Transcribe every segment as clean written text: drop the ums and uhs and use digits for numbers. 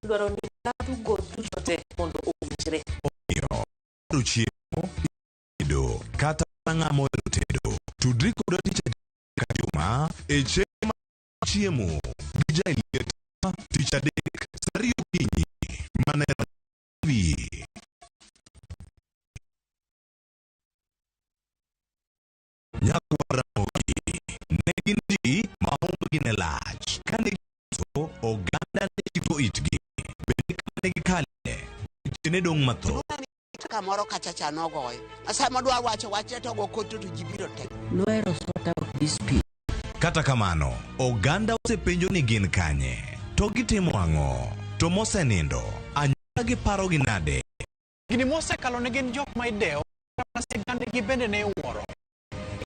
Dwaro ni ndhadhu-go duto te mondo owinjre. Omiyo, dwaro chiemo, tedo, kata mana ng'ama ohero tedo, tudri kodwa tich adek ka juma e chenro mar chiemo gi Jaelieta tich adek saa ariyo okinyi mana e Ramogi. Nyakwar Ramogi ne gin ji ma humbgi ne lach. Kane giloso, oganda ne chiko itgi. Bende kama ne gikale, weche ne dong' mathoth. Kamoro kacha cha nogoyo. Sama dwa wacho wachne to go koto to ji biro te. Nohero sort out dispute. Kata kamano, oganda osepenjo ni gin kanye, to gitimo ang'o, to mosenindo, anyuola gi parogi nade? Higni mosekalo ne gin jok ma idewo kata mana sigandgi bende ne iwuoro.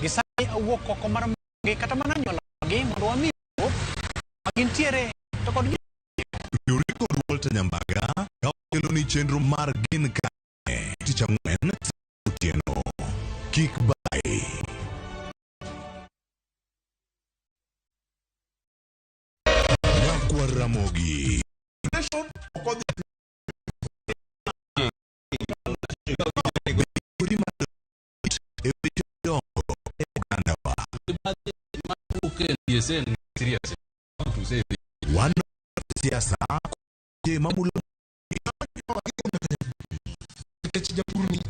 Gi sani awuok oko mar gi kata mana anyuolagi mondo wami luor ma gintiere to kod Riwri kod Walter Nyambaga ka okelo ni chenro mar Gin Kanye tich ang'wen saa otieno. Kik bayi. Nyakwar Ramogi. E weche dongo e ogandawa. Wan siasa je mamulo nikech japur ni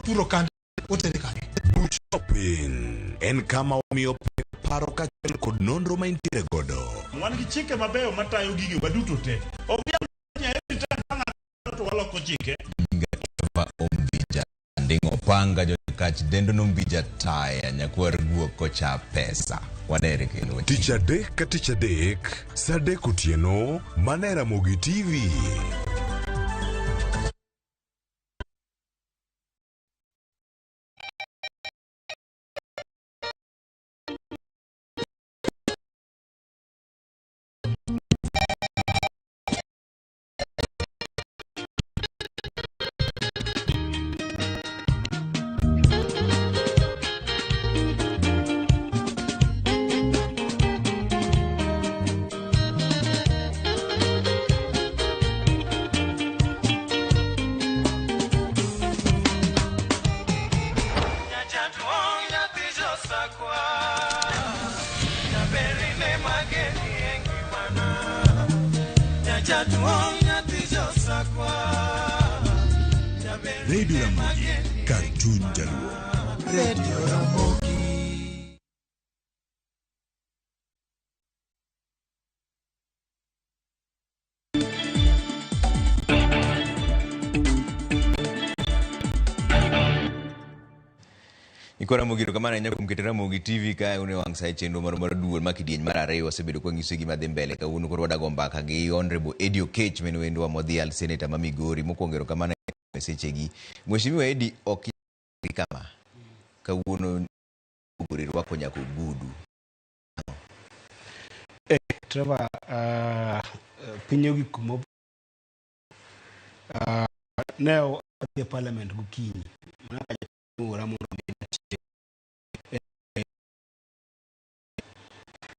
puro kande otere kanye buch piny en kama wamiyo pek paro kaachiel kod nonro ma intiere godo. Wan gi chike mabeyo matayo gige waduto te. Ok nyal every time ka ng'ato to waloko chike. Trevor Ombija Nding'o panga jokach dendo nombija taya nyakwar guok kocha pesa wadere kendo Tich adek ka tich adek, saa adek otieno, mana e Ramogi TV. Radio Ramogi, kar chuny jaluo. Radio Ramogi. Iko Ramogi erokamano ahinya kuom keto Ramogi TV kae une wang' sa e chenro marwa mar duol ma kidieny mar ariyo wasebedo kwa nyiso gima dhi mbele kawuono koro wadago mbaka gi Honorable Eddie Okech men wendwa modhial seneta ma Migori mokwongo erokamano e sechegi Mheshimiwa Eddie ok kama kawuono ogori rwako nyaka ogudu Eh, Trevor, piny ogik kuma ne adhi e parliament gokinyi mana ka ora mondo mi ati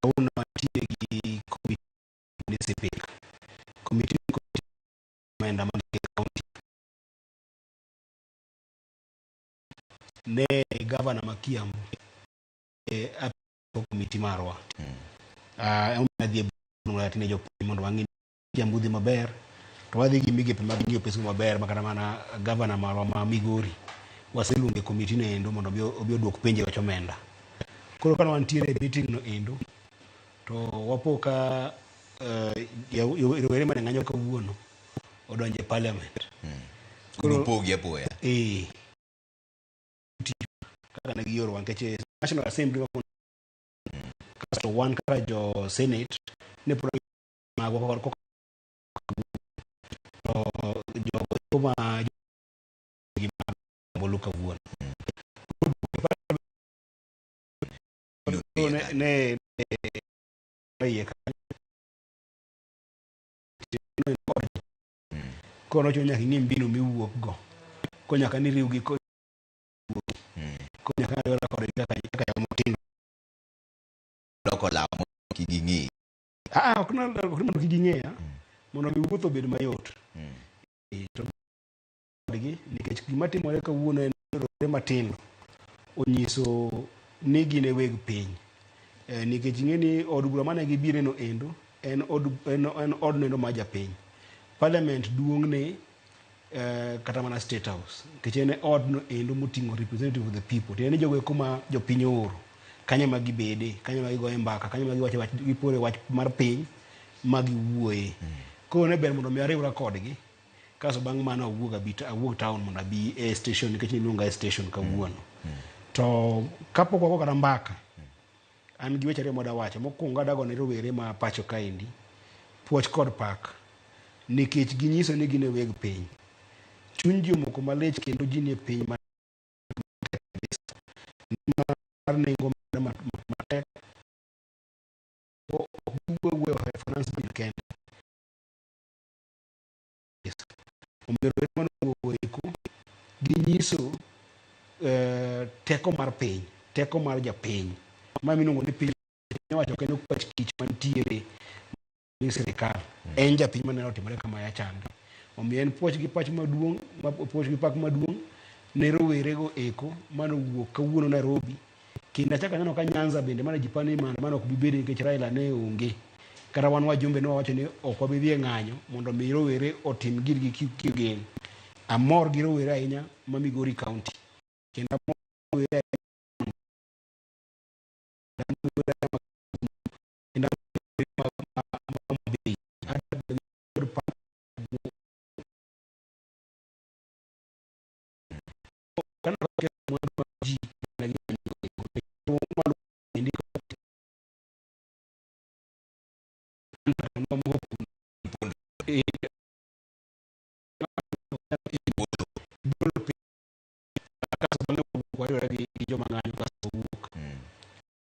kawuono antie gi committee ni CPIC committee ni committee omenda mag county ne gavana ma Kiambu e apo committee marwa emomiyo adhi e mondo atine jopiny mondo wang'i Kiambu dhi maber to wadhi gi migepe mag ng'iyo pesgo maber ma kata mana gavana marwa ma Migori waseluongo e committee no endo mondo obi obi oduok penjo e wach omenda. Koro kane wantiere e meeting no endo to wapo ka rowere mane ng'anyo kawuono odonjo e parliament. Koro upogi apoya Eh, kaka ne gioro nikech National Assembly kasto wan kaka jo Senate ne pod magwa koka to jogo eko ma gi ombulu kawuono. Koro ne ne ne iye kanyo. Koro nochuno nyaka ing'i mbinu miwuok go. Koro nyaka niriw gi ko koro nyaka riwra kodgi kaka kaka joma tindo. Loko law mondo kik ging'eyi. Ah, ok no ok ni mondo kik ging'eya. Mondo mi wuoth obed mayot. To kodgi nikech gima timore kawuono en ni rowere matindo onyiso ni gin e weg piny. Nikech ing'e ni od bura mane gibire no endo en od en od nendo mar japiny. Parliament duong' ne kata mana State House nikech en e odno endo moting'o representative of the people. Tiende ni jogo eko ma jopiny ooro kanyo ema gibede, kanyo ema gigoye mbaka, kanyo ema giwache wach, gipore wach mar piny ma giwuoye. Koro ne ber mondo mi ariwra kodgi kasto bang' mano awuog abi awuog town mondo abi e station nikech niluonga e station kawuono. To kapok wago kata mbaka, an gi weche ariyo mada wacho. Mokwongo adago ne rowere ma pacho kaendi puoch kod pak nikech ginyiso ni gin e weg piny. Chuny ji omoko malich kendo ji nie piny matek kabisa. Mar nengo matek ok giwuo awuoya e finance bill kende. Omiyo rowere mane eko ginyiso teko mar piny, teko mar japiny. Ma miluongo ni piny owacho ok en okwach kich mantiere ni sirikal. En japiny maneno timore kama ya chande. Omiyo en puoch gi pach maduong', puoch gi pak maduong' ne rowerego eko manowuok kawuono Nairobi. Kendo achako aneno ka Nyanza bende mane ji paro ni maandamano ok bi bedo nikech Raila ne onge. Kata wan wajumbe ne wawacho ni ok wabi dhi e ng'anyo mondo mi rowere otim girgi kigin. Amor gi rowere ahinya ma Migori County. Kendo amor gi rowere ahinya kendo ma Homa Bay.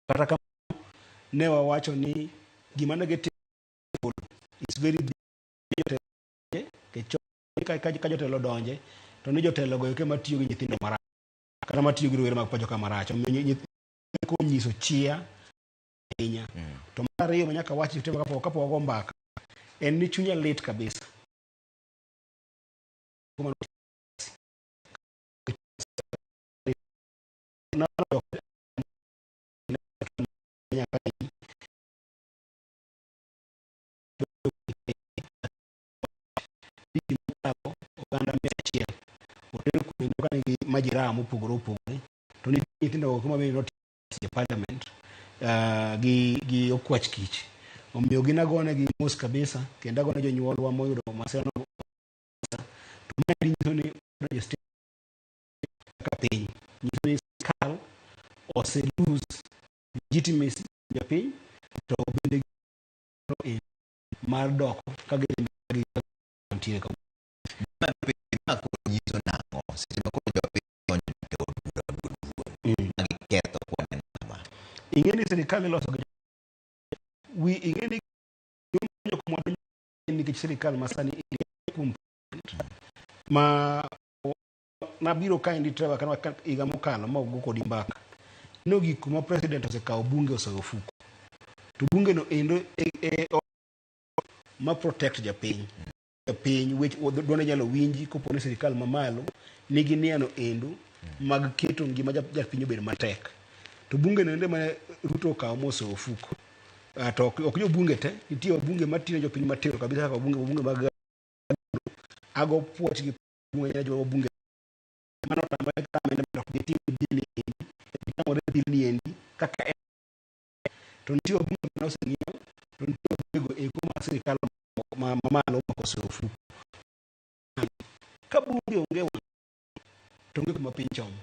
Kata kamano ne wawacho ni gima ne gitimo is very big ka jotelo donje to ni jotelo go eko ema tiyo gi nyithindo marach kata matiyo gi rowere mag pacho ka marach. Omiyo nyithindo konyiso chia ahinya. To mar ariyo ma nyaka wach kapok wago mbaka en ni chunya lit kabisa. Oganda 100 oter kuonde ka nigi majeraha mopogore opogore to nitie nyithindo go ma bende notiyo e parliament gi okwach kich. Omiyo gin agonegi mos kabisa kendo agone jonyuolwa moyudo masira no to mae nyiso ni kaka piny nyiso ni sirkal ose lose legitimacy jopiny to bende mar dok ka gidhi mantiere kawuono. Ma koro nyiso nang'o seche ma koro jopiny donjo e od bura maduong' ma giketho kwaneno kama? Ing'e ni sirikal iloso gi wi ing'e ni jok mwadonjo nikech sirikal masani kuom ma nabiro kaendi Trevor kana higa mokalo ma ogo kodi mbaka nogik kuma president osekawo bunge osoyo ofuko to bunge no endo e ma protect japiny japiny wech duonde nyalo winji kopo ni sirikal mamalo nigi niano endo mag keto ngima japiny obed matek to bunge no endo ma Ruto okawo mosoyo ofuko. To ok jobunge te, nitie wabunge matiyo jopiny matero kabisa kaka wabunge mag ago puoch gi bunge jo wabunge mano otamore kamende mondo ok gitim bill ni endi gitamore bill ni endi kaka en. To nitie wabunge mane oseng'iew to nitie wabunge go eko ma sirikal mamalo omako osoyo ofuko. Ka bunge onge wang' to onge kuma piny chomo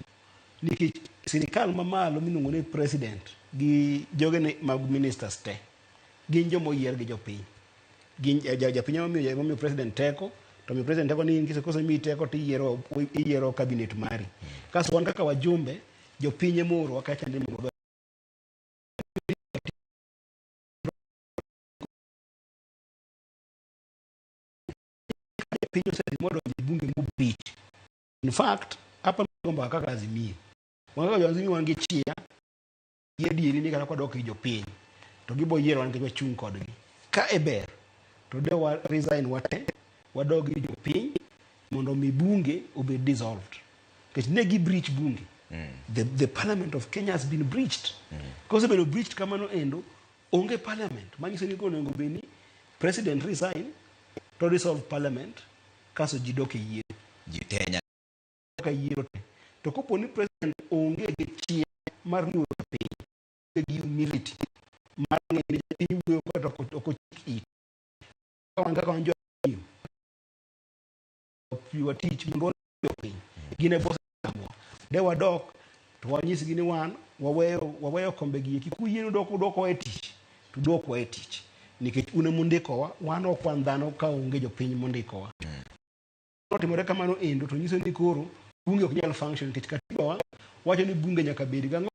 nikech sirikal mamalo miluongo ni president gi jogene mag ministers te gin joma oyier gi jopiny. Gin japiny ema omiyo president teko to omiyo president teko ni in kosemiyi teko to iyiero iyiero cabinet mari. Kasto wan kaka wajumbe jopiny ema oorowa kacha ni mondo piny osedhi modonjo e bunge mobich. In fact, hapa go mbaka kaka Azimio. Wan kaka jo Azimio wan gi chia gi adieri ni kata kwadok ir jopiny to gibo yiero wan nikech wachung' kodgi. Ka e ber To de wa resign wate, wadog ir jopiny mondo mi bunge obed dissolved. Nikech ne gi breach bunge. The parliament of Kenya has been breached. Kosebedo breached kamano endo, onge parliament. Manyiso ni koro onego bed ni president resign to dissolve parliament kaso ji dok e yiero. Ji te nyaka Ka yiero te. To kopo ni president onge gi chir mar luoro piny, onge gi humility mar ng'eyo ni japiny wuoyo kata ok ochik ite. Ka wan kaka wan jo watich mondo walos jopiny. Gin e bosses magwa. De wadok to wanyisgi ni wan waweyo kombe gi eki kuyie ni udokwa e tich to udokwa e tich nikech un emundikowa wan ok wan dhano ka onge jopiny mondikowa. Otimore kamano endo to nyiso ni koro bunge ok nyal function nikech katiba wa wacho ni bunge nyaka bed gang'o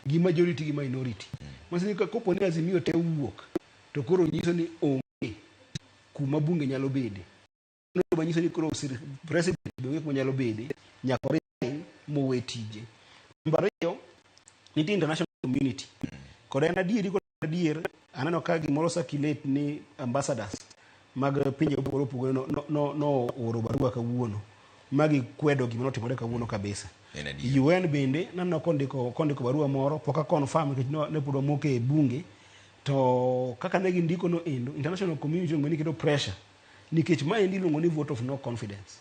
gi majority gi minority. Manyiso ni kopo ni Azimio te owuok to koro nyiso ni onge kuma bunge nyalo bede. Manyiso ni koro president be onge kuma nyalo bede nyaka resign mowe tije. Namba ariyo, nitie international community. Kod en adieri kod adier aneno ka gimoro circulate ni ambassadors mag pinje mopogore opogore no ooro barua kawuono ma gikwedo gima notimore kawuono kabisa. En adier. UN bende naneno kondiko barua moro pok a confirm nikech ne pod wamoke e bunge to kaka ne gindiko no endo international community onego ni keto pressure nikech maendi iluongo ni vote of no confidence.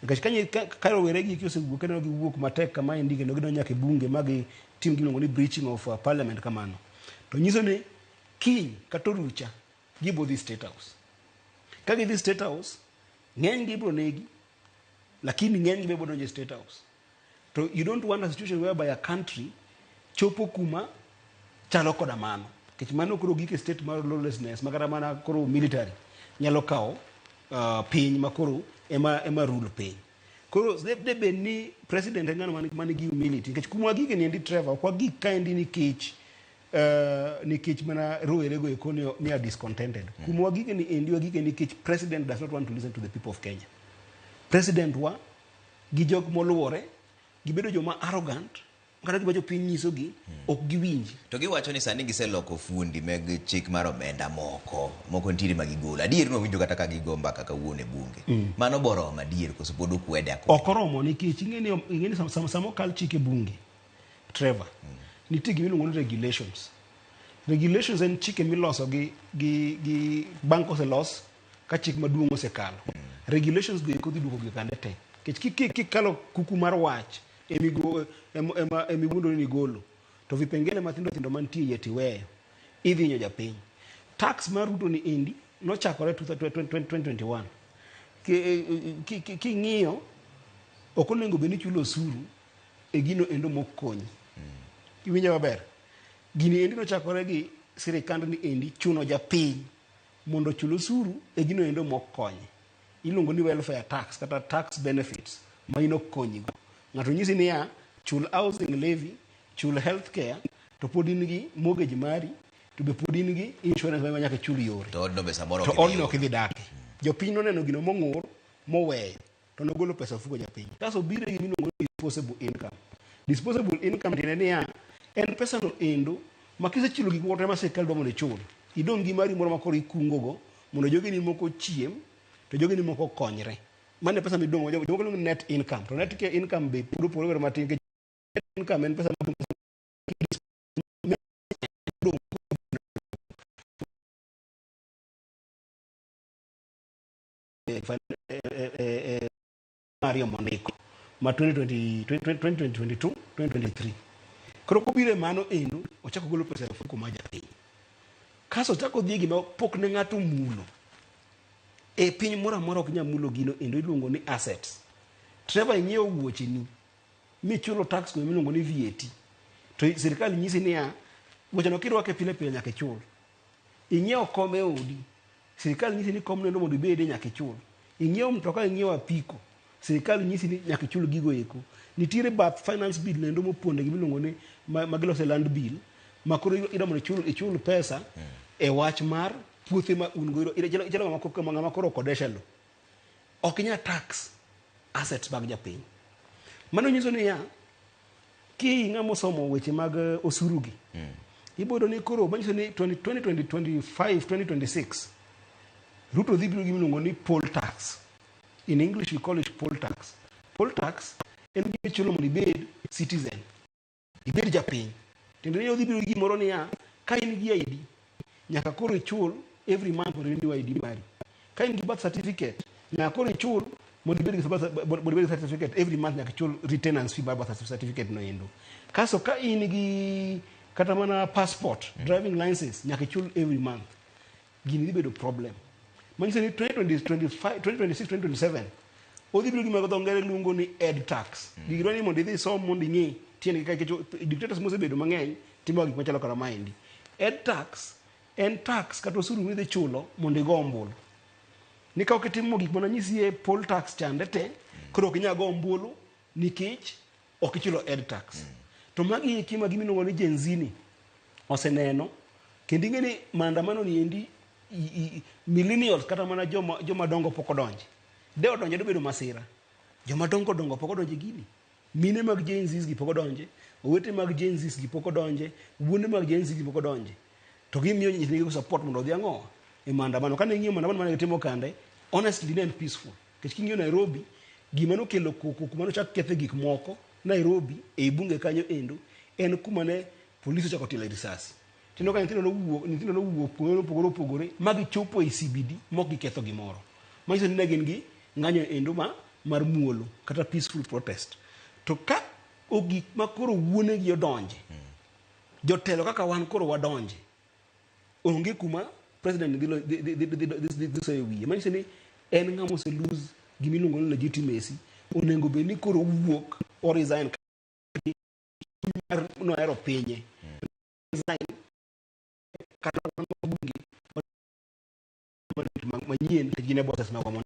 Nikech ka rowere gi osewuok kendo giwuok matek kama endi kendo gidonjo nyaka e bunge ma gitim gimiluongo ni breaching of parliament kamano to nyiso ni kiny kata orucha gibo dhi State House. Ka gidhi State House, ng'eny gi ibro negi, lakini ng'eny gi be biro donjo e State House. To you don't want a situation whereby a country chopo kuma chalo koda mano. Nikech mano koro gik e state mar lawlessness ma kata mana koro military nyalo kawo piny ma koro ema rule piny. Koro de bed ni president en ng'ano man gi humility nikech kuma wagike ni endi Trevor ok wagik kaendi nikech mana rowere go eko ni are discontented. Kuma wagike ni endi wagike nikech president does not want to listen to the people of Kenya. President wa gi jok moluore gibedo joma arrogant kata gima jopiny nyisogi ok giwinji. To giwacho ni sani giseloko fuondi meg chik mar omenda moko moko nitiere ma gigolo. Adier nwawinjo kata ka gigo mbaka kawuono e bunge. Mano boromo adier koso pod ukwede akweda? Ok oromo nikech ing'eni sama okal chik e bunge Trevor, nitie gima iluongo ni regulations. Regulations en chike miloso gi bang' koselos ka chik maduong' osekalo. Regulations go eko dhi duoko gi kande te. Nikech kikalo kuku mar wach emiwuondori ni igolo to vipengele matindo tindo mantie iye tiweyo idhi hinyo japiny. Tax mar Ruto ni endi nochakore 2021. King'iyo ok onego bed ni ichulo osuru e gino endo mok konyi. Iwinjo maber? Gini endi nochakore gi sirikand ni endi chuno japiny mondo ochul osuru e gino endo mok konye. Iluongo ni welfare tax kata tax benefits ma in ok konyigo. Ng'ato nyisi niya, chul housing levy, chul health care, to pod in gi mortgage mari, to be pod in gi insurance mari ma nyaka ichul yore. To odno be samoro To ok idhi odno ok yudo. idhi dake. Jopiny noneno gino mong'ur, moweyo, to nogolo pesa ofuko japiny. Kaso obiro e gima iluongo ni disposable income. Disposable income tiende niya, en pesa no endo ma kisechulo gik moko te ma sirkal dwa mondo ichul, idong' gi mari moro ma koro ikungo go mondo jogeni moko ochiem to jogeni moko okonyre. Mano e pesa midong' go, jomoko luongo ni net income. To net income be pod opogore godo matin nikech net income en pesa madong' ariyo mondiko ma 2020 2022 2023. Koro kobiro e mano endo, ochako golo pesa e ofuko mar japiny. Kasto ochako odhi e gima pok ne ng'ato mulo. E piny moro amora ok nyal mulo gino endo iluongo ni assets. Trevor ing'iewo wuocheni michulo tax kuom miluongo ni VAT. To sirkal nyisi niya, wuocheno kirwake pile pile nyaka ichul. Ing'iewo kom e odi, sirkal nyisi ni komno endo mondo ibede nyaka ichul. Ing'iewo mtoka, ing'iewo apiko, sirkal nyisi ni nyaka ichul gigo eko. Nitiere bath finance bill endo moponde gima iluongo ni ma gilose land bill ma koro idwa mondo ichul pesa e wach mar puothe ma un go. Ichalo ng'ama koro okodesha lo. Ok inyal tax assets mag japiny. Mano nyiso niya, ki ng'ama osomo weche mag osuru gi, iboyudo ni koro manyiso ni 2025, 2026, Ruto dhi biro gi miluongo ni poll tax. In English we call it poll tax. Poll tax en gima ichulo mondo ibed citizen. Ibed japiny. Tiende ni odhi biro gi gimoro niya, ka in gi ID, nyaka koro ichul every month mondo renew ID mari. Ka in gi birth certificate, nyaka koro ichul mondo ibed gi mondo ibed gi certificate every month nyaka ichul retainance fee mar birth certificate no endo. Kaso ka in gi kata mana passport, driving license nyaka ichul every month. Gini dhi bedo problem. Manyiso ni 2025, 2026, 2027 odhi biro gima dho ngere luongo ni ed tax. Gigi dwaro ni mondo idhi isom mondo ing'e tiendgi ka nikech dictators mosebedo mang'eny timo gik machalo kaka maendi. Ed tax en tax kata osuru midhi chulo mondo igo ombulu. Ni ka ok itimo gik mananyisi e poll tax chande te, koro ok inyal go ombulu nikech ok ichulo ed tax. To magi eki ma gimiluongo ni Gen Z ni oseneno kendo ing'e ni maandamano ni endi millennials kata mana joma dongo pok odonje. De odonje dobedo masira. Joma dongo dongo pok odonje gini. Mine mag Gen Z gi pok odonje, owete mag Gen Z gi pok odonje, wuone mag Gen Z gi pok odonje. To gimiyo nyithindgi support mondo odhi ang'o e maandamano. Kane ing'iyo maandamano mane gitimo kande, honestly ne en peaceful. Nikech king'iyo Nairobi, gima nokelo koko kuma nochak kethe gik moko Nairobi ei bunge kanyo endo en kuma ne polisi ochako tielo risasi. Tineno ka nyithindo nowuok kuonde mopogore opogore ma gichopo ei CBD mok giketho gimoro. Manyiso ni ne gin gi ng'anyo endo ma mar muolo kata peaceful protest. To ka ogik ma koro wuonegi odonje, jotelo kaka wan koro wadonje, onge kuma president dhi soyo wiye. Manyiso ni en ng'ama ose lose gimiluongo ni legitimacy, onego bed ni koro owuok o resign nohero pinye. Resign kata bunge manyien nikech gin e bosses magwa mondo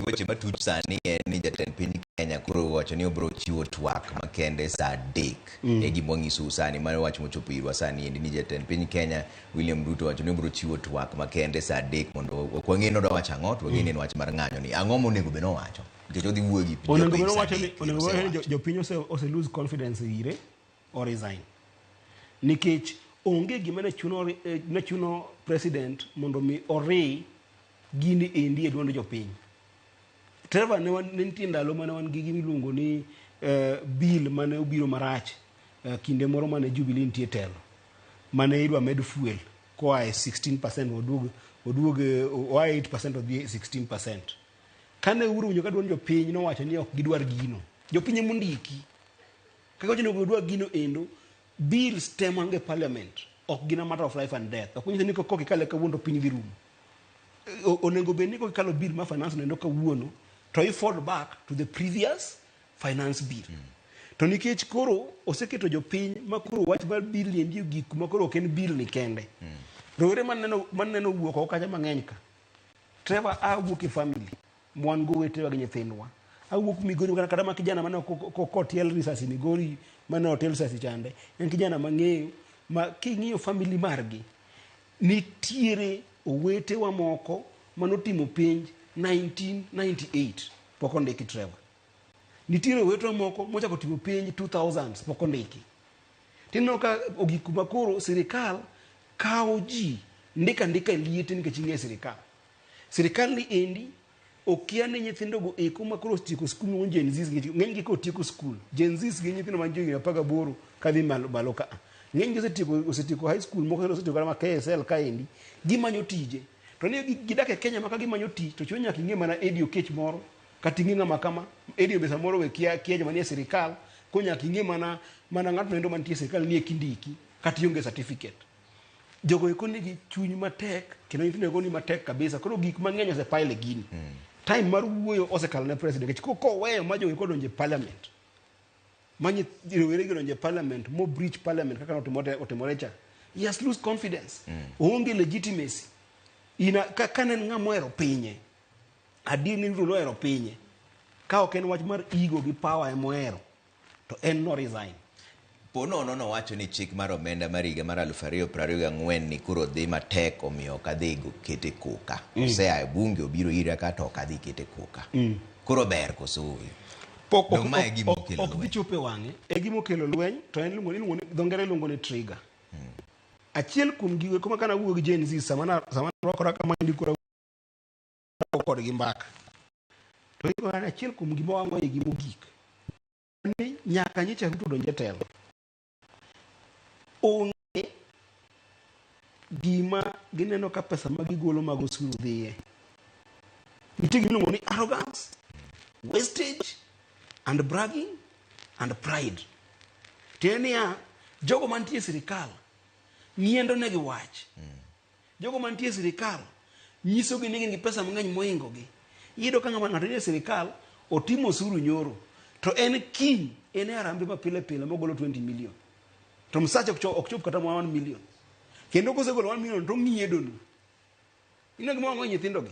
Weche matuch sani en ni jatend piny Kenya koro owacho ni obiro chiwo twak makende saa 3 e gima wanyisou sani. Mano wach mochopo irwa sani endi ni jatend piny Kenya William Ruto owacho ni obiro chiwo twak makende saa 3 mondo ok wang'e ni odwa wacho ang'o to wang'e ni en wach mar ng'anyo ni ang'o monego bed nowacho nikech odhi wuoyo gi onego jopiny bed saa owacho ni 3 onego bed ni osewacho. jopiny ose lose confidence ire o resign nikech onge gima ne chuno president mondo mi ori gini endi e duond jopiny. Trevor ne nitie ndalo mane wan gi gima iluongo ni bill mane obiro marach kinde moro mane Jubilee nitie telo mane idwa med fuel koa e 16% oduog oa e 8% odhi e 16%. Kane Uhuru owinjo ka duond jopiny nowacho ni ok gidwar gino. Jopiny emondiki. Kaka wacho ni ok gidwar gino endo, bills te man e parliament ok gin a matter of life and death. Ok onyiso ni kok ikale kawuono to piny dhi rumo. Onego bed ni kokikalo bill mar finance no endo kawuono to i fall back to the previous finance bill. To nikech koro oseketo jopiny ma koro wach mar bill ni endi ogik kuma koro ok en bill ni kende. Rowere maneno wuok oko kacha mang'eny ka. Trevor awuok e family mwan go owetewa gi nyithindwa. Awuok Migori kata ma kijana mane kotiel risasi Migori mane otiel risasi chande en kijana mang'eyo ma king'iyo family margi nitiere owetewa moko manotimo penj 1998 pok ondiki Trevor. Nitiere owetewa moko mochako timo penj 2000s pok ondiki. Tineno ka ogik kuma koro sirikal kawo ji ndika ndika e liete nikech ing'e sirikal. Sirikal ni endi okia ni nyithindo go eko ma koro otieko skul miluongo ni Gen Zs nikech ng'eny gi kotieko skul. Gen Zs gin nyithindo man johigni 18 kadhi malo ka. Ng'eny gi osetieko high school moko osetieko kata ma KSL kaendi gimanyo tije. To ni gidak e Kenya ma ka gimanyo tich to chuno nyaka ing'e mana Eddie Okech moro kata ing'e ng'ama kama. Eddie be samoro we kia joma nie sirikal koro nyaka ing'e mana ng'atno endo mantie e sirikal ni ekindiki kata ionge certificate. Jogo eko nigi chuny matek kendo nyithindo eko ni matek kabisa. Koro gik mang'eny osepile gini. Time mar wuoyo osekalo ne president nikech koweyo ma jogo eko odonjo e parliament ma rowere gi odonjo e parliament mo breach parliament kaka otimore cha, he has lose confidence. Oonge legitimacy. Ina ka ne en ng'ama ohero pinye, adier ni Ruto nohero pinye, ka ok en wach mar ego gi power emohero, to en no resign. Po nono nowacho ni chik mar omenda mar higa mar 2024 ni koro dhi matek omiyo ok adhi kete koka. Osea e bunge obiro ira ka to ok adhi kete koka. Koro ber koso ooyo? Pok Dong' mae e gima okelo ok dhi lweny. chopo e wang'e. E gima okelo lweny to en iluongo ni dho ngere luongo ni trigger. Achiel kuom gigo eko ma kana wuoyo gi Gen Z sama na rwakora kama endi koro Kodgi mbaka to iko an achiel kuom gima wang'o igi mogik ni nyaka nyicha Ruto donj e telo, onge gima gineno ka pesa ma gigolo mag osuru dhiye. Nitie gima iluongo ni arrogance, wastage and bragging and pride. Tiende niya, jogo mantie e sirikal ng'iendo negi wach. Jogo mantie e sirikal nyisogi ni gin gi pesa mang'eny mohingogi. Iyudo ka ng'ama ng'ato nie sirikal otimo osuru nyoro to en kiny en e harambee ma pile pile mogolo 20 million. To msache ok chop kata 1 million. Kendo kosegolo 1 million to ong'iedonu. Ineno gima wang'o nyithindogi?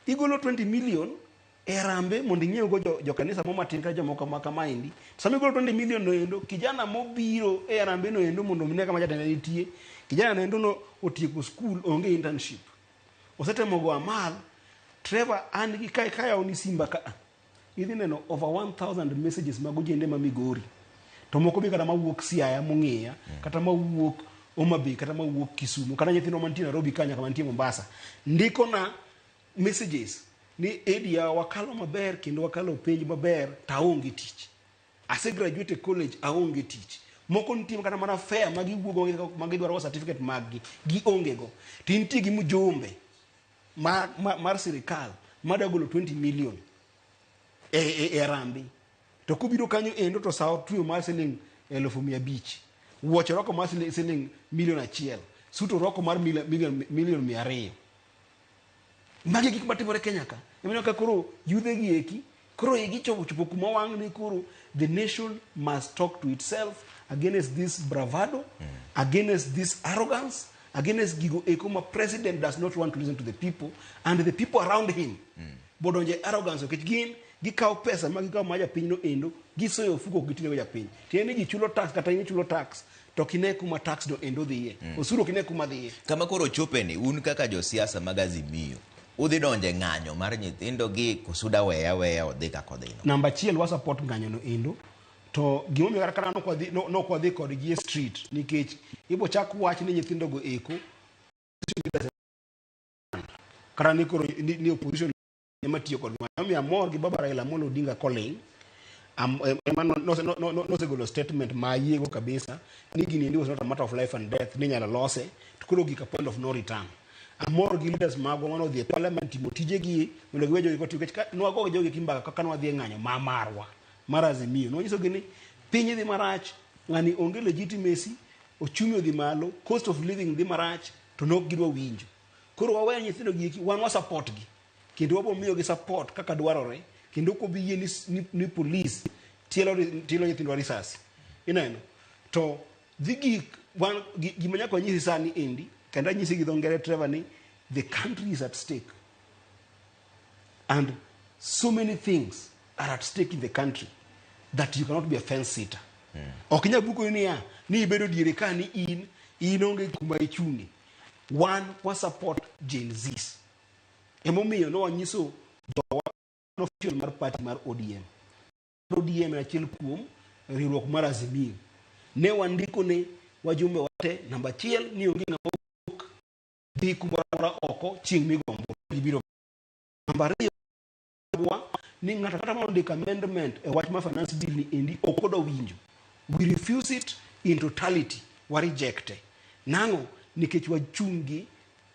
Igolo 20 million e harambee mondo inyiewgo jo kanisa mo matin kata jomoko ma kamaendi. Sama igolo 20 million no endo, kijana mobiro e harambee no endo mondo one kama jatende nitie, kijana no endo no otieko skul, onge internship. Osetemo go amal, Trevor an gi kae kayawo ni simba ka a. Idhi neno over 1000 messages mag ojende ma Migori. To moko be kata mawuok Siaya mong'iya, kata mawuok Homa Bay, kata mawuok Kisumu, kata nyithindwa mantie Nairobi ka nyaka mantie Mombasa. Ndiko na messages ni Eddie yawa wakalo maber kendo wakalo penj maber to aonge tich. Ase graduate e college aonge tich. Moko nitie kata mana fair ma giwuok ma gidwaro certificate mag gi, gionge go. To intie gi mjumbe mar sirikal madwa golo 20 million e harambee. To kobiro kanyo endo to sa otweyo mar siling 500,000. Wuoche orwako mar siling 1,000,000. Suit orwako mar milion 200. Magi gik matimore Kenya ka. Ineno ka koro yudhe gi eki, koro igi chopo kuma wang' ni koro the nation must talk to itself against this bravado, against this arrogance, against gigo eko ma president does not want to listen to the people and the people around him. Bodonje arrogance nikech gin gikawo pesa ma gikawo ma japiny no endo gisoyo ofuko ok gitiyogo japiny. Tiende ni ji chulo tax kata in ichulo tax to ok ine kuma tax no endo dhiye. Osuru ok ine kuma dhiye. Kama koro chope ni un kaka josiasa mag Azimio udhi donje ng'anyo mar nyithindo gi koso uda weya weya odhi kaka odhi no? Namba achiel wa support ng'anyo no endo to gimomiyo kata nok wadhi kodgi e street nikech ibo chak wach ni nyithindo go eko kata ni koro ni opposition ema tiyo kod wach. Omiyo amor gi baba Raila Amolo Odinga koling ema nosegolo statement ma ayiego kabisa ni gini endi was not a matter of life and death ni inyalo lose to koro gik a point of no return. Amor gi leaders magwa mane odhi e parliament timo tijegi mondo giwe jogi kotiyo nikech nwago gi jogi kimbaka kaka nwadhi e ng'anyo ma marwa mar Azimio. Nwanyisogi ni piny dhi marach, ng'ani onge legitimacy, ochumi odhi malo, cost of living dhi marach to nok gidwa winjo. Koro waweyo nyithindo gi eki, wan wa support gi kendo wabo miyogi support kaka dwarore kendo ok wabi yie ni police tielo nyithindwa risasi. Ineno? To dhi gik wan gima nyaka wanyisi sani endi kendo anyisi gi dho ngere Trevor ni the country is at stake and so many things are at stake in the country that you cannot be a fence sitter. Ok inyal buko niya ni ibedo diere ka ni in onge kuma ichung'e. Wan wa support Gen Zs. Emomiyo ne wanyiso jowa official mar party mar ODM. ODM en achiel kuom riwruok mar Azimio. Ne wandiko ne wajumbe wate namba achiel ni onge ng'ama wuok dhi kumoro amora oko chieng' migombo gibiro. Namba ariyo ni ng'ato kata ma ondiko amendment e wach mar finance bill ni endi ok odwa winjo. We refuse it in totality. Wa reject. Nang'o? Nikech wachung' gi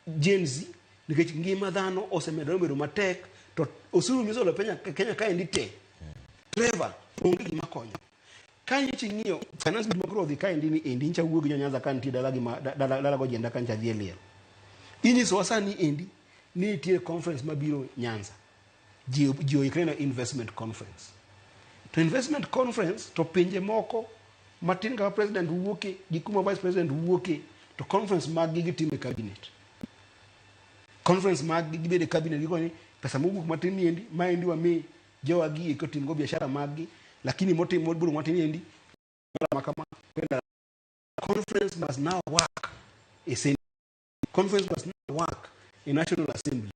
Gen Z, nikech ngima dhano osemedore obedo matek to osuru misolo Kenya kaendi te. Trevor, onge gima konyo. Ka nyocha ing'iyo finance bill makoro odhi kaendi ni endi nyocha wuo gi jo-Nyanza ka nitie dala gi ma dala gojienda ka nyocha dhi e liel. Inyisowa sani endi ni nitie conference mabiro Nyanza. Ji oikre ne investment conference. To investment conference to pinje moko matin kaka president wuoke gi kuma vice president wuoke to conference mag gi gitimo e cabinet. Conference mag gi gibedo e cabinet gikoni ni pesa mowuok matin ni endi maendi wami jowa gi eko timgo biashara mag gi lakini motim mobiro matin endi makama conference must now work e Senate. Conference must now work in National Assembly.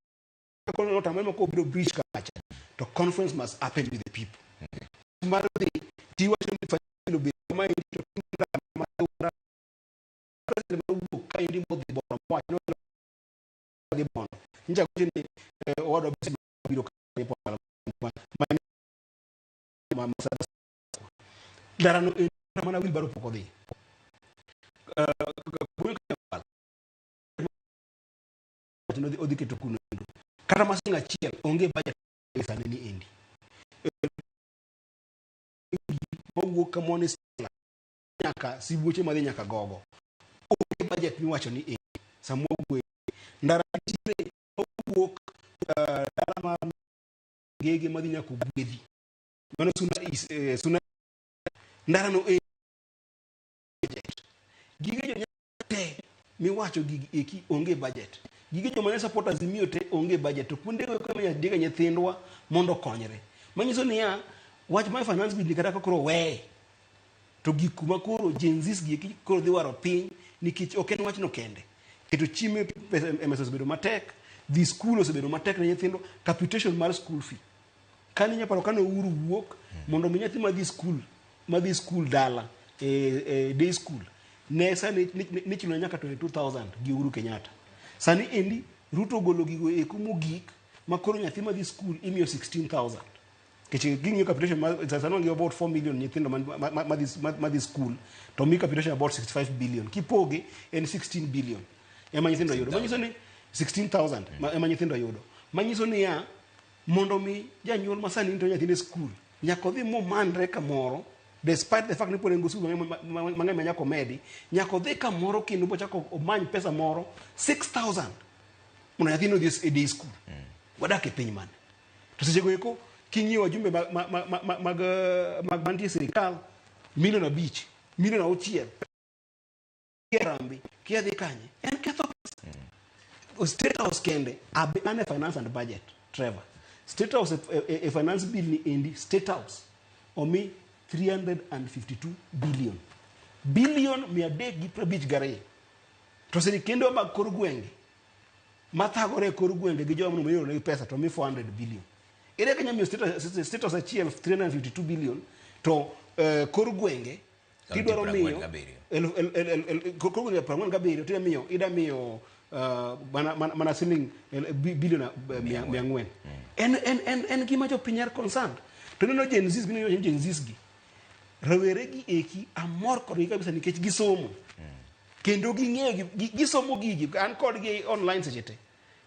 Kono moko obiro breach kacha to conference must happen with the people. Mar dhi tiwacho ni finance bill kama endi to president mawuok kaendi modhi bondo mowacho ni gi bondo. Nyicha gocho ni owadwa Bisi Ndarano en mana wheelbarrow pok odhi. Odhi keto kuno endo. Kata masing achiel onge budget sani ni endi. Mawuok kamone nyaka sibuoche madhi nyaka gogo. Onge budget miwacho ni endi. Sama wawuoyo ndara nitiere mawuok dala mar Ngege madhi nyaka Ogwedhi. Mano Suna is, Suna ndara no e budget. Gige jo te miwacho gigi eki onge budget. Gige joma ne support Azimio te onge budget. To kuonde go eko ema diga nyithindwa mondo okonyre. Manyiso niya, wach mar finance bill ni kata ka koro weye to gik kuma koro Gen Zs gi eki koro dhi waro piny nikech ok en wachno kende. Keto chiemo e pesa e mesa osebedo matek, dhi skul osebedo matek ne nyithindo, capitation mar school fee. Kane inya paro kane Uhuru wuok mondo mi nyathi madhi skul madhi skul dala e, e day school ne sani nichulo nyaka 22,000 gi Uhuru Kenyatta. Sani endi Ruto ogolo gigo eko mogik ma koro nyathi madhi skul imiyo 16,000. Nikech ging'iyo capitation ma sani wan gi about 4 million nyithindo madhi skul to mi capitation about 65 billion. Kipoge en 16 billion ema nyithindo yudo. Manyiso ni 16,000 ema nyithindo yudo. Manyiso niya mondo mi janyuol ma sani nito nyathine e skul nyaka odhi momanre kamoro despite the fact ni pod en go skul mang'eny ma nyaka omedi nyaka odhi kamoro kendo bochako omany pesa moro 6000 mondo nyathine odhi e day school. Wadak e piny mane? To seche go eko king'iyo wajumbe mag mag mantie e sirikal milion 5, milion 6 Rambi kia dhi kanye en ketho pesa. State House kende an e finance and budget Trevor. State House e finance bill ni endi State House omi 352 billion billion 352. To sirikendwa mag kor gwenge mathagore e kor gwenge gi joma mioro negi pesa to mi 400 billion. Ere kaka inyalo miyo State House achiel 352 billion to kor gwenge tidwaro miyo kor gwenge 47 tidwa miyo ida miyo mana siling billion 400. En gima jopiny are concerned. To ineno Gen Zs gi Gen Zs gi rawere gi eki amor kodgi kabisa nikech gisomo. Kendo ging'eyo gisomo gigi an kodgi online seche te.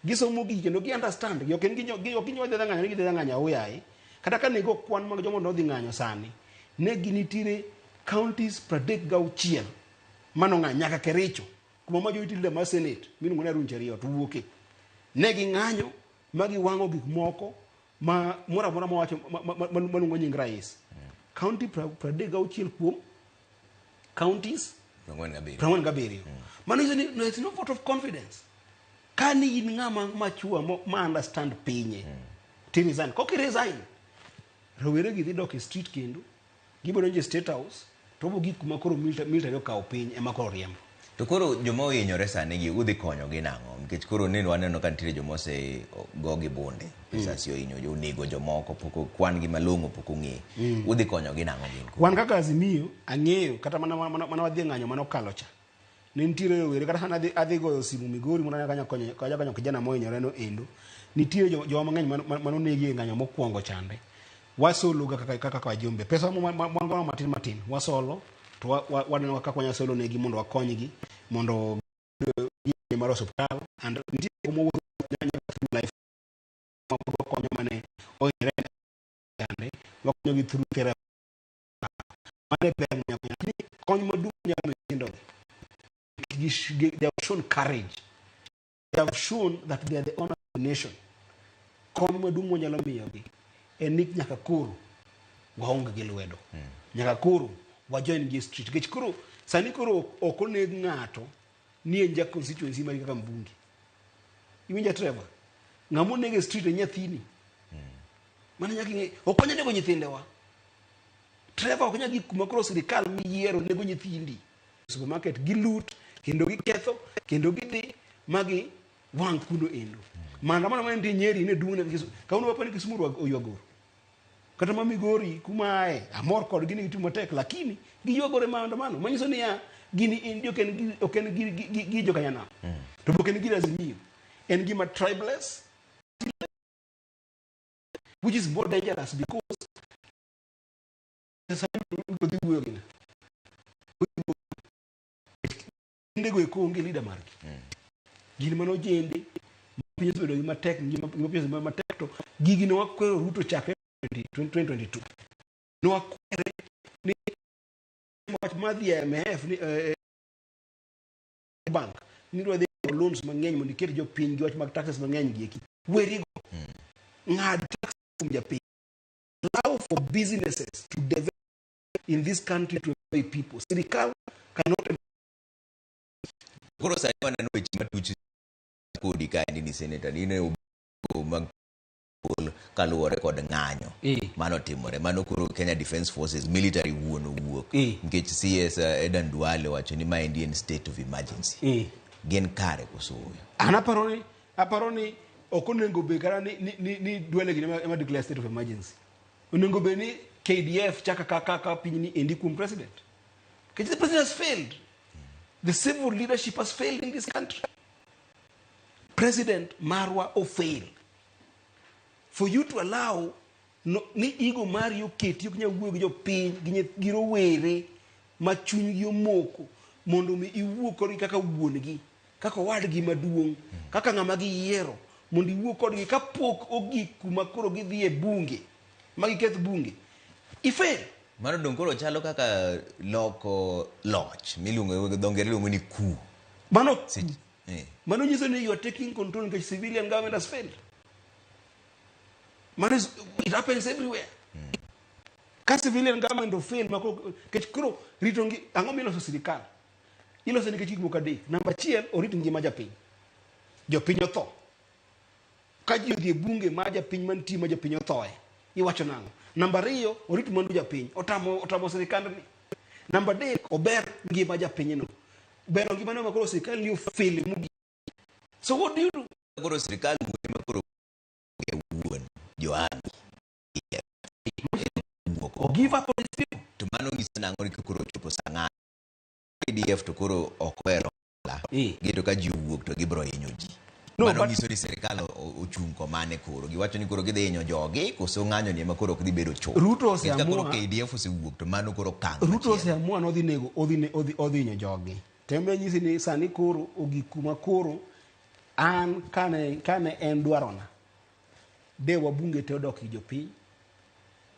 Gisomo gigi kendo gi understand gi ok en gi ok ginyal dhi ng'anyo ni gidhi ng'anyo aoyaye. Kata ka nego kwan mag joma nodhi ng'anyo sani ne ginitiere counties 36 mano ng'anyo nyaka Kericho kuma majority leader mar Senate miluongo ni Harun Cheruiyot wuoke. Ne ging'anyo ma giwang'o gik moko ma moro amora mawacho maluongo nying rais. County 36 kuom counties 47. Mano nyiso ni there is no vote of confidence. Ka ni in ng'ama mature ma understand pinye ti resign. Kok i resign rowere gi dhi dok e street kendo gibiro donjo e State House to obo gik kuma koro military okawo piny ema koro riembo. To koro joma ohinyore sani gi udhi konyo gi nang'o? Nikech koro neno waneno ka nitiere joma ose go gi bunde. Risasi ohinyo jo onego jomoko pok kwan gi malong'o pok ong'e. Udhi konyo gi nang'o gin? Wan kaka Azimio ang'eyo kata mana wadhi e ng'anyo mane okalo cha. Ne nitiere rowere kata sani adhi goyo simu Migori mondo ane kanya konyo kijana mohinyore no endo. Nitiere joma mang'eny mane onegi e ng'anyo mokwongo chande. Wasolo ga kaka wajumbe. Pesa wan godo matin matin wasolo to waneno kaka wanyalo solo negi mondo wakonygi mondo gi mar osiptal and nitie kuma wuotho nyaka through life wakonyo mane ohinyore chande wakonyogi through therapy. Mano e ber manyalo konyo. Lakini kony maduong' nyalo miyo nyithindogi they have shown courage. They have shown that they are the honor of the nation. Kony maduong' mwanyalo miyogi en ni nyaka koro waonge gi lwedo. Nyaka koro wa join gi e street. Nikech koro sani koro ok oneg ng'ato ni en ja constituency mari kaka mbunge. Iwinja Trevor? Ng'ama oneg e street en nyathini. Mano nyaka ing'e. Ok wanyal nego nyithindewa. Trevor ok nyal gik kuma koro sirikal miyiero nego nyithindi. Supermarket giloot kendo giketho kendo gidhi ma gi wang' kuno endo. Maandamano mane nitie Nyeri ne duong' ne Kisumu. Kawuono wapo ni Kisumu oywagoro. Kata ma Migori kuma ae amor kodgi ni gitimo matek lakini giywagore maandamano. Manyiso niya gini endi ok en ok en gi jokanyanam. To be ok en gir Azimio. En gima tribeless which is more dangerous because Ruto dhi wuoyo gi ng'a? Ojende go eko onge leader margi. Gin mana ojende ma piny osebedo gi matek, ngima ngima piny osebedo matek to gigi ne wakwero Ruto chakre 2022. Ne wakwere ni wach mar dhi e IMF ni bank ni dwa dhi loans mang'eny mondo iket jopiny gi wach mag taxes mang'eny gi eki. Werigo. Ng'ad tax kuom japiny. Allow for businesses to develop in this country to employ people. Sirikal cannot Koro sani waneno weche matuch kodi kaendi ni senator ni ne mag gol kaluwore kod ng'anyo mano timore mano koro Kenya Defence Forces military wuon owuok nikech CS Aden Duale owacho ni maendi en state of emergency. Gin kare koso ooyo? An aparo ni ok onego bed kata ni Duale gini ema declare state of emergency. Onego bed ni KDF chaka ka piny ni endi kuom president. Because the president has failed. The civil leadership has failed in this country. President marwa o fail. For you to allow no, ni ego mari oketi ok nyal wuoyo gi jopiny gi rowere ma chunygi omoko mondo mi iwuo kodgi kaka wuon-gi, kaka owadgi maduong', kaka ng'ama giyiero mondo iwuo kodgi kapok ogik kuma koro gidhi e bunge ma giketh bunge. Ifail. Mano dong koro chalo kaka loko loch miluongo gi dho ngere iluongo ni coup. Mano mano nyiso ni you are taking control nikech civilian government has failed. Mano is, it happens everywhere. Ka civilian government ofail ma koro nikech koro rito ngi ang'o miloso sirikal? Iloso nikech gik moko adek. Namba achiel, orit ngima japiny. Jopiny otho. Ka ji odhi e bunge ma japiny mantie ma jopiny othoe, iwacho nang'o? Namba ariyo, orit mwandu japiny. Otamo sirikandni. Namba adek, ober ngima japinyno. Bero ngimane ma koro sirikal ni ofail mogik. So what do you do? Koro sirikal wuon ma koro wuon jo army O give up on his people. To mano nyiso nang'o ni koro ochopo sa ng'anyo. KDF to koro ok ohero ohala. Gito ka ji owuok to gibiro hinyo ji. No, Mano but- nyiso ni sirikal ochung' komane koro. Giwacho ni koro gidhi hinyo jogi koso ng'anyo ni ema koro ok dhi bedo chuth. Ruto Nikech ka koro oseamua- KDF osewuok to mano koro okang' Ruto machielo. oseamua ni odhi nego odhi hinyo jogi. Tem nyisi ni sani koro ogik kuma koro an kane en dwarona de wabunge te odok ir jopiny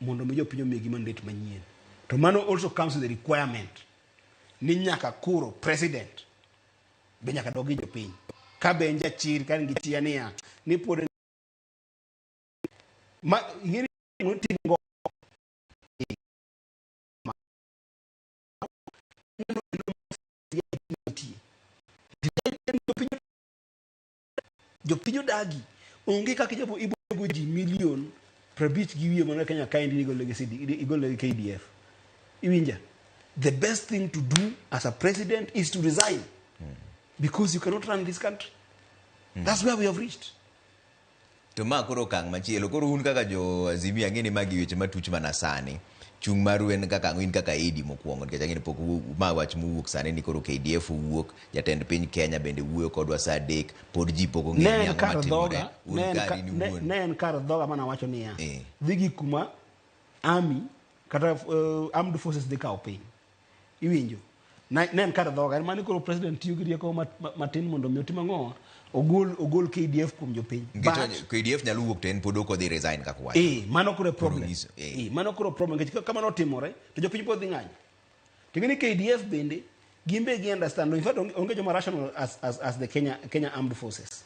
mondo mi jopiny omigi mandate manyien. To mano also comes with the requirement ni nyaka koro president be nyaka dog ir jopiny. Ka be en jachir ka en gi chia niya ni pod ma ing'e ni noting'o nitie. Jopiny odagi. Onge kaka ibo ji milion 50 gi wiye mana Kenya kaendi igolo gi CD, igolo gi KDF. Iwinja? The best thing to do as a president is to resign. Because you cannot run this country. That's where we have reached. To ma koro okang' machielo. Koro un kaka jo Azimio ang'e ni magi weche matuch mana sani. Chung' maru en kaka ang'o in kaka Edi mokwongo nikech ang'e ni pok ma wach mowuok sani ni koro KDF owuok, jatend piny Kenya bende wuoyo kodwa saa 3 pod ji pok ong'eyo Ne ni en ang'o kar matimore. dhoga, Un ne en kari ka- ni ne- wuon. ne en kar dhoga mana wacho niya, dhi gi kuma army kata armed forces dhi kawo piny. Iwinjo? Ne en kar dhoga, en mani koro president tiyo gi rieko matin mondo mi otim ang'o? Ogol KDF kuom jopiny. Nikech But KDF nyalo wuok to en pod ok odhi resign kaka wacho. Mano koro e Koro problem. nyiso. Mano koro problem nikech ka mano otimore to jopiny pod dhi ng'anyo. To ing'e ni KDF bende gin be gi understand. In fact onge joma rational as the Kenya Armed Forces.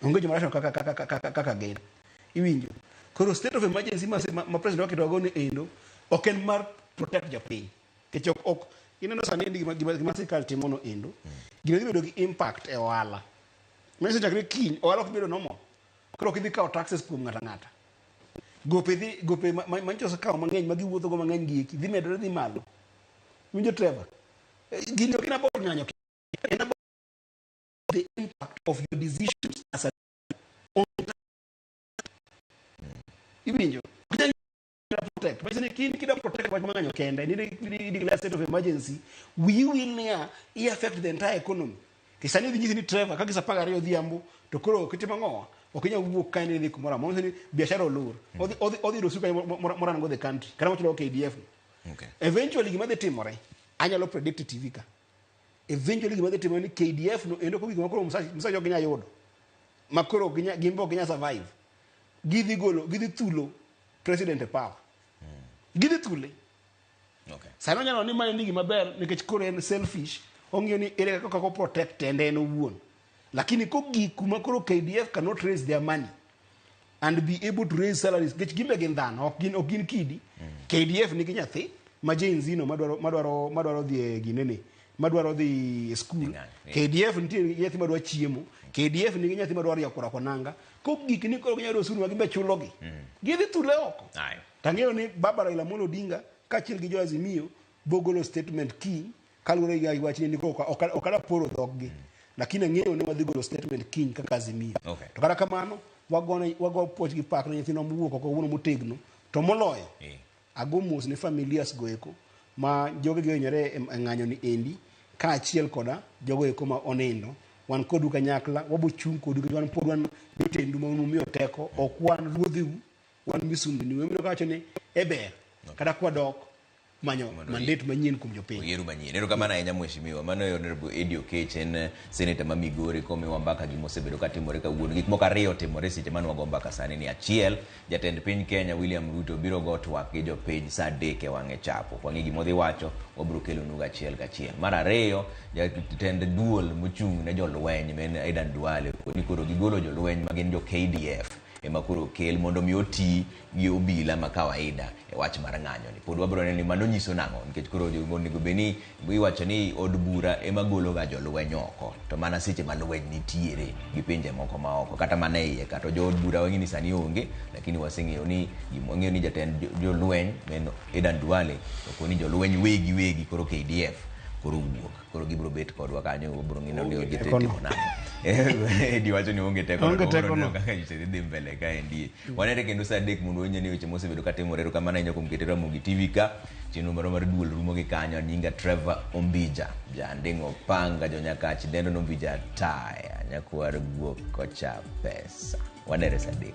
Onge joma rational kaka gin. Iwinjo? Koro state of emergency ma president waketo go ni endo ok en mar protect jopiny. Nikech ok ineno sani endi gima sirkal timo no endo, gino dhi bedo gi impact e ohala. Manyiso chakre kiny ohala ok bedo normal. Koro ok idhi kawo taxes kuom ng'ato ang'ata. Gope dhi gope manyiso osekawo mang'eny ma giwuotho go mang'eny gi eki dhi medore dhi malo. Winjo Trevor? Gini ok en about ng'anyo. En about the impact of your decisions as a on Iwinjo? Ok inyal protect. Manyiso ni kin kida protect wach mang'anyo kende, ni declare state of emergency, wiyi wil niya, i affect the entire economy. Nikech sani idhi nyisi ni Trevor, ka gi saa 12 odhiambo, to koro ok itim ang'owa, ok inyal wuok kae ni idhi kumoro amora. Manyiso ni biashara olor. Odhi yudo osuku kanyo moran go the country. Kata mochulo KDF. Eventually gima dhi timore, anyalo predict e TV ka. Eventually gima dhi timore ni KDF no endo kogik ma koro Musashi Musashi ok ginyal yudo. Ma koro ok ginya gin be ok ginyal survive. Gidhi golo, gidhi thulo president e power. Gidhi thule. Sani onyalo ni mae ni gima ber nikech koro en selfish, ong'iyo ni ere kaka o protect ende en owuon. Lakini kogik kuma koro KDF cannot raise their money and be able to raise salaries nikech gin be gin dhano ok gin ok gin kidi. KDF nigi nyathi ma Gen Z no madwaro madwaro madwaro dhi e ginene madwaro dhi e school. KDF nitie gi nyathi madwaro chiemo. KDF nigi nyathi madwaro riako rwako nanga. Kogik ni koro ginyalo yudo osuru ma gin be chulogi. Gidhi thule oko. Tang'eyo ni Baba Raila Amolo Odinga kaachiel gi jo Azimio bogolo statement kiny kaluwore gi wachni ni koro ok ok adwa poro dhoggi lakini ang'eyo ni wadhi golo statement kiny kaka Azimio. To kata kamano wagone wago puoch gi pak ne nyithindwa mowuok oko kawuono motegno to moloyo ago mos ne familias go eko ma jogegi ohinyore e e ng'anyo ni endi kaachiel koda jogo eko ma onindo wan kodu kanyakla wabo chung' kodu nikech wan pod wan jotendu ma un umiyo teko ok wan ruodhiu wan misumbni wemino kawacho ni e ber kata kwadok manyo mandate manyien kuom jopiny Oyiero manyien. Erokamano ahinya mheshimiwa. Mano e Honorable Eddie Okech en senator ma Migori komiwa mbaka gima osebedo katimore kawuono. Gik moko ariyo otimore seche mane wago mbaka sani ni achiel, jatend piny Kenya William Ruto biro go twak gi jopiny saa adek e wang'e chapo. Wang'e gima odhi wacho, wabiro kelonu achiel kachiel. Mar ariyo, jatend duol mochung' ne jolweny ma en Adan Duale okoni koro gigolo jolweny ma gin jo KDF ema koro okel mondo mi oti gi obila ma kawaida e wach mar ng'anyo ni. Pod wabiro neno ni mano nyiso nang'o nikech koro onego bed ni iwacho ni od bura ema golo ga jolweny oko to mana seche ma lweny nitiere gi pinje moko ma oko kata mana e iye ka to jood bura wang'e ni sani onge lakini waseng'eyo ni gima wang'eyo ni jatend jolweny ma en Adan Duale okoni jolweny wegi wegi koro KDF koro wuok koro gibiro bet kodwa kanyo wabiro ng'ino ni Onge gitimo tekono. nang'o Eddie wacho ni onge teko Onge to wabiro tekono. neno kaka weche dhi dhi mbele kaendi wanere kendo saa adek mondo wawinj ni weche mosebedo katimore erokamano ahinya kuom keto Ramogi TV ka chenro marwa mar duol rumo gi kanyo nyinga Trevor Ombija janding'o panga jonyakach dendo nombija taya nyakwar guok kocha pesa wanere saa adek.